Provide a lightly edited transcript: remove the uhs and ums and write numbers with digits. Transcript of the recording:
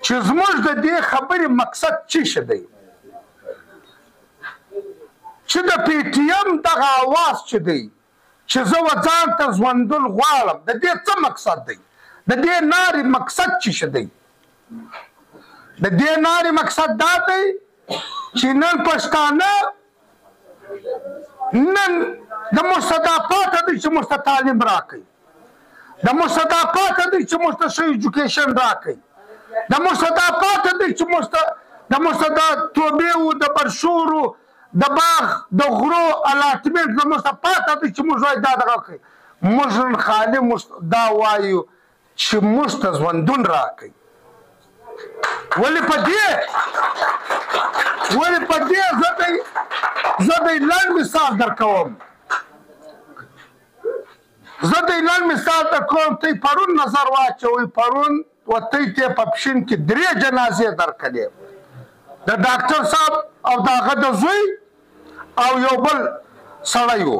چې زموږ د دې خبرې مقصد څه شی دی؟ چې د پی ټي ایم دغه اواز چې دی چې زه و ځان ته ژوندون غواړم، د دې څه مقصد دی؟ د دې نارې مقصد څه شی دی؟ د دې نارې مقصد دا دی چې نن پښتانه نن د موږ څه دا پاته دی چې موږ ته تعلیم راکړي، د موږ څه دا پاته دی چې موږ ته ښه ایجوکیشن راکړي، د موږ څه دا پاته دی چې موږ ته د موږ څه دا توبې و د برشورو د باغ د غرو الاټمنټ د موږ څه پاته دی چې موږ وایو دا دغه کړي. موږ نن خالي موږ دا وایو چې موږ ته ژوندون راکړي. ولې په دې ولې په دې زه دی لنډ مثال درکوم، زه دی لنډ مثال درکوم. ته پرون نظر واچوئ، پرون وتی ته په پښین کې درې جنازې درکړې، د ډاکټر صاحب او د هغه د زوی او یو بل سړی و.